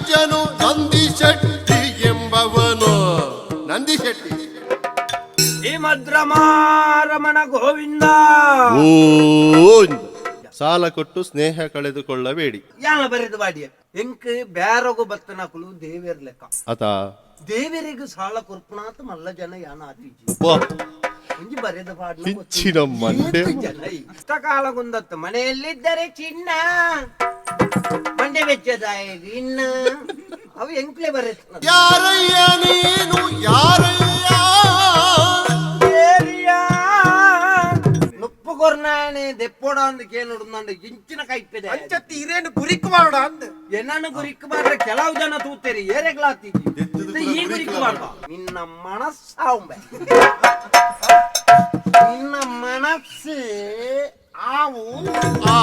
ವೈದ್ಯನು ನಂದಿ ಶೆಟ್ಟಿ ಎಂಬವನು. ನಂದಿ ಶೆಟ್ಟಿ. ಶ್ರೀಮದ್ರಮಾರಮಣ ಗೋವಿಂದ. ಗೋವಿಂದ. ಸಾಲ ಕೊಟ್ಟು ಸ್ನೇಹ ಕಳೆದುಕೊಳ್ಳಬೇಡಿ. ಯಾನ ಬರೆದ ಬಾಡಿಯ ಎಂಕ್ ಬ್ಯಾರಗು ಬತ್ತನಕುಲು ದೇವೇರ್ ಲೆಕ್ಕ. ಅತ. ದೇವರಿಗೆ ಸಾಲ ಕೊರ್ಪುಣಾತ ಮಲ್ಲ ಜನ ಯಾನ ಆತೀಜಿ. ಒಂಜಿ ಬರೆದ ಪಾಡ್ನ. ಪಿಚ್ಚಿನ ಮಂಡೆ. ಜನ ಇಷ್ಟ ಕಾಲಗುಂದತ್ತು ಮನೆಯಲ್ಲಿದ್ದರೆ ಚಿನ್ನ, ಮಂಡೆ ವೆಚ್ಚದ ಇನ್ನ ಅವು ಎಂಕ್ಲೆ ಬರೆದ. ಯಾರಯ್ಯ ನೀನು, ಯಾರಯ್ಯ? ನುಪ್ಪು ಕೊರ್ನಾಣೆ ದೆಪ್ಪೋಡ ಅಂದ್ ಕೇನುಡುಂದಂಡ ಇಂಚಿನ ಕೈಪಿದೆ. ಅಂಚತ್ತಿ ಇರೇನು ಗುರಿಕ್ ಮಾಡ ಅಂದ್. ಏನನ್ನು ಗುರಿಕ್ ಮಾಡ್ರೆ ಕೆಲವು ಜನ ತೂತೇರಿ ಏರೆಗ್ಲಾತೀಜಿ. ಈ ಗುರಿಕ್ ಮಾಡ್ದ ನಿನ್ನ ಮನಸ್ಸಾವುಂಬೆ, ನಿನ್ನ ಮನಸ್ಸು ಆವು. ಆ.